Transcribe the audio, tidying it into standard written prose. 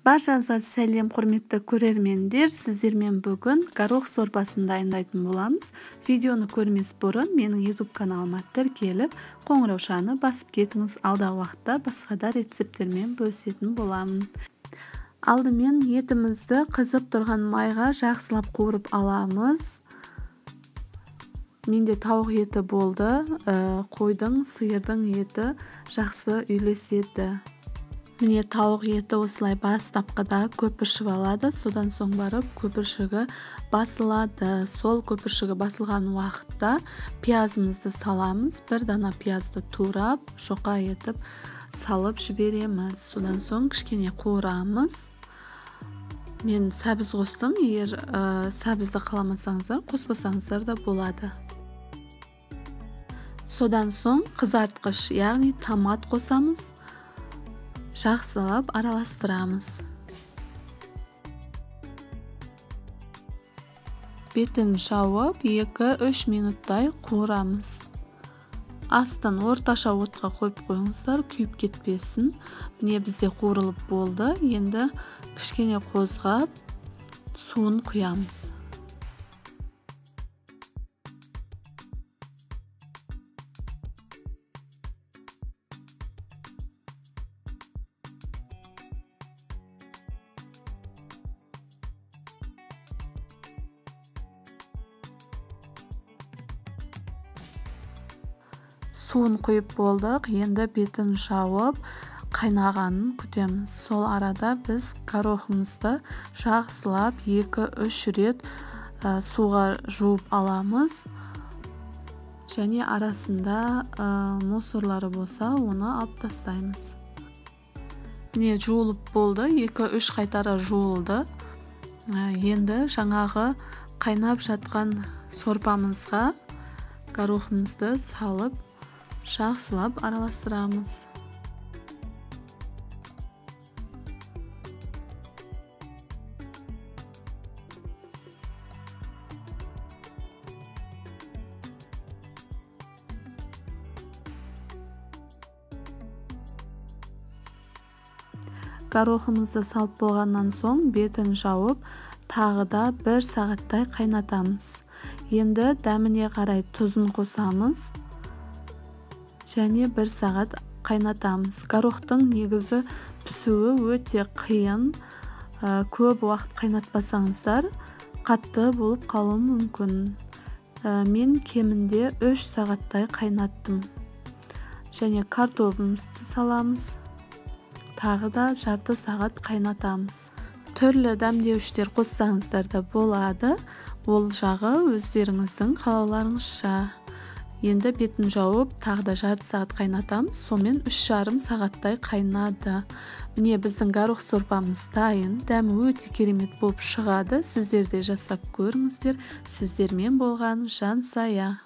Баршаңызға сәлем, құрметті көрермендер. Сіздермен бүгін горох сорпасын дайындайтын боламыз. Видеоны көрмес бұрын менің YouTube каналыма тіркеліп, қоңыраушаны басып кетіңіз. Алдағы уақытта басқа да рецепттермен бөлісетін боламын. Алдымен етімізді қызып тұрған майға жақсылап қуырып аламыз. Менде тауық еті болды, қойдың, сиырдың еті жақсы үйлеседі. Міне тауық еті осылай бастапқыда көпіршіп алады, содан соң барып көпіршігі басылады. Сол көпіршігі басылған уақытта пиязымызды саламыз. Бір дана пиязды турап, жұқа етіп салып жібереміз. Содан соң кішкене қуырамыз. Мен сәбіз қостым, егер сәбізді қаламасаңыздар, қоспасаңыздар да болады. Содан соң қызартқыш, яғни томат қосамыз. Жақсылап араластырамыз. Бетін жауып 2-3 минуттай қуырамыз. Астын орташа отқа қойып қойыңыздар, күйіп кетпесін. Міне бізде қуырылып болды. Енді кішкене қозғап суын құямыз. Суын құйып болдық, енді бетін жауып қайнағанын күтеміз. Сол арада біз горохымызды жақсылап 2-3 рет суға жуып аламыз. Және арасында мусорлары болса, оны алып тастаймыз. Міне жуылып болды, 2-3 қайтара жуылды. Енді жаңағы қайнап жатқан сорпамызға горохымызды салып жақсылап араластырамыз. Горохымызды салып болғаннан соң бетін жауып, тағы да 1 сағаттай қайнатамыз. Енді дәміне қарай тұзын қосамыз. Және 1 сағат қайнатамыз. Горохтың негізі пісуі өте қиын. Көп уақыт қайнатпасаңыздар қатты болып қалуы мүмкін. Мен кемінде 3 сағаттай қайнаттым. Және картобымызды саламыз. Тағы да жарты сағат қайнатамыз. Түрлі дәмдеуіштер қоссаңыздар да болады. Ол жағы өздеріңіздің қалауларыңызша. Енді бетін жауып, тағы да жарты сағат қайнатамыз. Сонымен 3,5 сағаттай қайнады. Міне біздің горох сорпамыз дайын. Дәмі өте керемет болып шығады. Сіздер де жасап көріңіздер. Сіздермен болған Жансая.